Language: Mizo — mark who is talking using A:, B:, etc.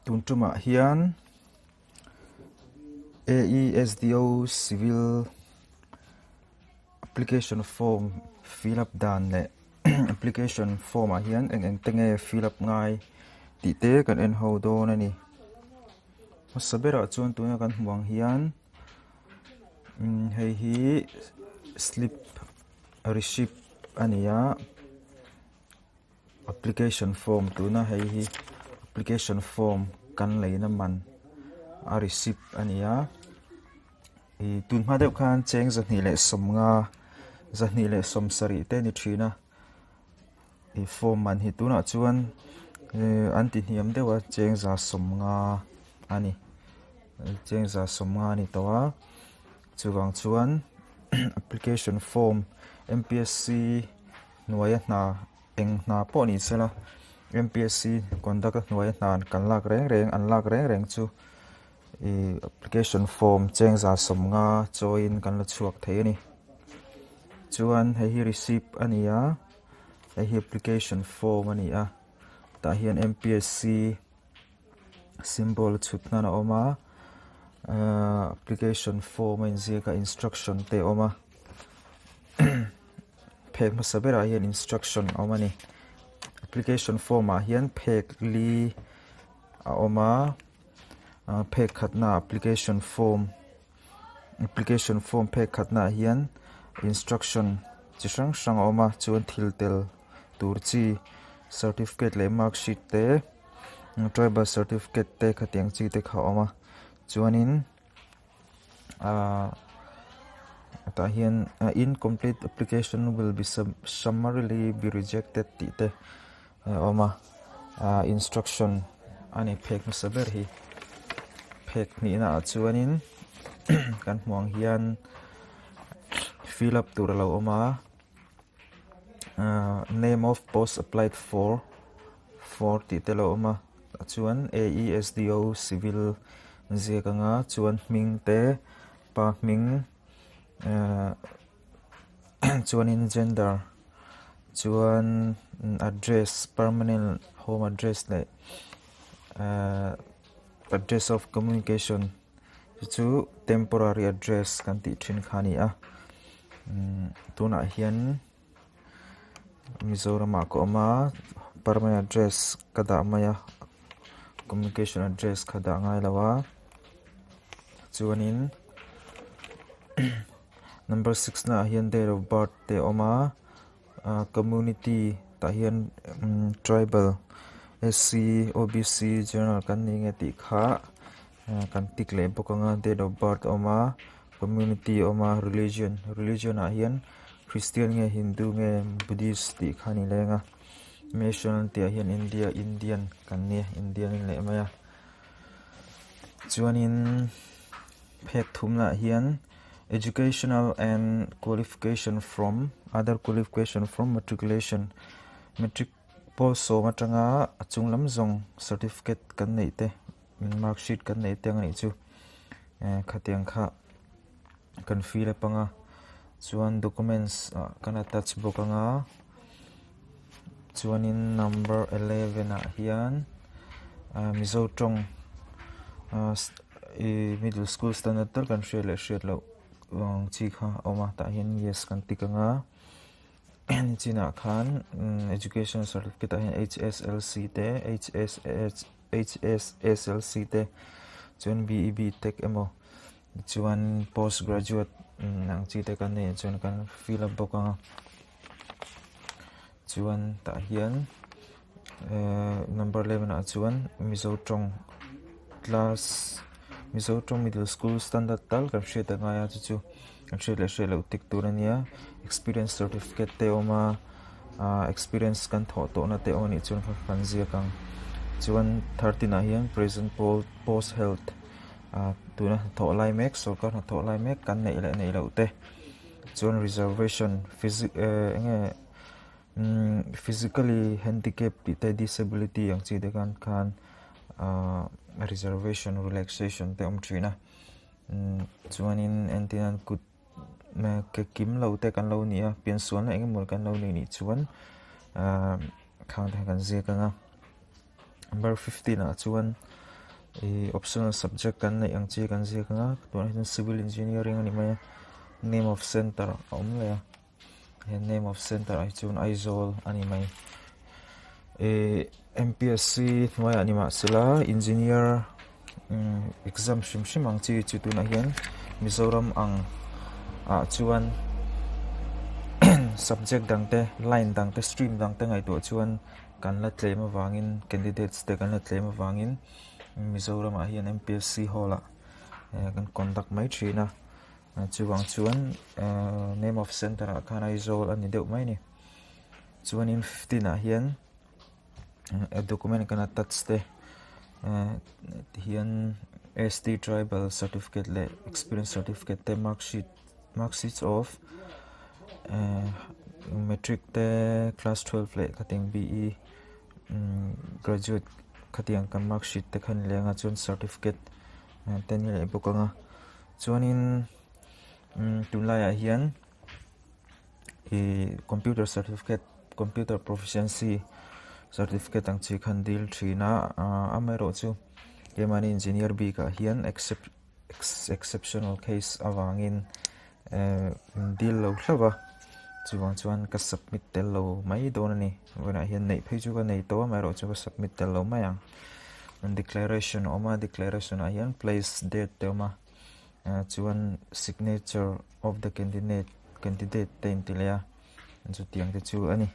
A: Tun tumah hian AESDO Civil Application Form fill up dan leh application form ah hian eng eng te nge fill up ngai tih te kan en ho dawn a ni. Hmasa berah chuan tuna kan hmuh ang hian hei hi slip receipt a ni a. Application form tuna hei hi application form kan leina man a receipt a ni a ih tun hma deuh khan cheng 250 270 te a ni thin a ih form man hi tunah chuan ih an ti hniam deuh a cheng 150 a ni cheng 150 a ni tawh a chuvang chuan application form M_P_S_C hnuaia hna eng hna pawh ni sela M_P_S_C conduct a hnuaia hna kan lak reng reng an lak reng reng chu ih application form cheng 150 chawiin kan la chhuak thei a ni chuan hei hi receipt a ni a hei hi application form a ni a tah hian M_P_S_C symbol chhut hnan a awm a ahh application form a inziak a instruction te a awm a phek hmasa berah hian instruction a awm a ni application form ah hian phek li a awm a ah phek khatna ah application form application form phek khatna ah hian instruction chi hrang hrang a awm a chuan thil tel tur chi certificate leh mark sheet te tribal certificate te khatiang chi te kha a awm a chuanin ahh tah hian incomplete application will be summarily be rejected tih te a awm a ahh instruction a ni phek hmasa ber hi phek hnihna ah chuanin kan hmuh ang hian fill up tur a lo awm a ahh name of post applied for for tih te a lo awm a tah chuan A E S D O civil ziak anga chuan hming te pa hming ahh chuanin gender chuan address permanent home address leh ahh address of communication chu chu temporary address kan tih thin kha a ni a tunah hian Mizoram ah ka awm a permanent address ka dah mai a communication address ka dah ngai lo a chuanin number six na ah hian date of birth te a awm a ah community tah hian tribal S_C O_B_C general kan ni nge tih kha kan tick leh bawk ang a date of birth a awm a community a awm a religion religion ah hian christian nge hindu nge buddhist tih kha a ni leng a national tih ah hian india indian kan nia indian a ni leh mai a chuanin phek thumna ah hian educational and qualification from other qualification from matriculation matric pawl sawm atanga a chung lam zawng certificate kan neih te mark sheet kan neih te ang anih chu eh khatiang kha kan fill up anga chuan documents ah kan attach bawk anga chuanin number eleven ah hian ah mizo tawng ah ih middle school standard tal kan hriat leh hriat loh ang chi kha a awm a tah hian yes kan tick anga chinah khan education certificate ah hian H_S_L_C te H_S_H H_S_S_L_C te chuan B_E B tech emaw chuan post graduate ang chi te kan neih chuan kan fill up bawk ang a chuan tah hian ehh number eleven ah chuan mizo tawng class mizo tawng middle school standard tal kan hriat a ngai a chu chu kan hriat leh hriat loh tik tur a nia experience certificate te a awm a ah experience kan thawh tawh na te awm a nih chuan kan ziak ang chuan 13 ah hian present post health ah tuna hnathawh lai mek sawrkar hnathawh lai mek kan neih leh neih loh te chuan reservation eh eng nge umm physically handicap tih te disability ang chi te khan khan ah reservation relaxation te a awm thin a umm chuanin entirnan kut ke kim lo te kan lo ni a piansualna eng emaw kan lo nei nih chuan ah khang te kha kan ziak ang a number 15 ah chuan. Ih optional subject kan neih ang chi kan ziak ang a tunah hian civil engineering a ni mai a name of center a awm leh a he name of center ah hi chuan Aizawl a ni mai ih M_P_S_C hnuaiah ni mahsela engineer umm exam hrim hrim ang chi chu tunah hian Mizoram ang ah chuan subject dang te line dang te stream dang te ngaihtuah chuan. Kan la tlem avangin candidates te kan la tlem avangin Mizoramah hian M_P_S_C hall ah kan conduct mai thin a chuvang chuan name of center ah khan Aizawl a ni deuh mai a ni chuanin 15 ah hian document kan attach te tihian S_T tribal certificate leh experience certificate te mark sheet mark sheets of matric te class 12 leh khatiang B_E graduate khatiang kan mark sheet te kha a ni leh anga chuan certificate te a ni leh bawk anga chuanin tunlaiah hian ih computer certificate computer proficiency certificate ang chi kha an dil thin a amaherawh chu keimahni engineer bikah hian accept exceptional case avangin min dil lo hlauh a chuvang chuan ka submit tel lo mai dawn a ni vawiinah hian neih phei chu ka nei tawh a amaherawh chu ka submit tel lo mai ang declaration a awm a declaration ah hian place date te a awm a chuan signature of the candidate candidate te a inti leh a chutiang te chu a ni.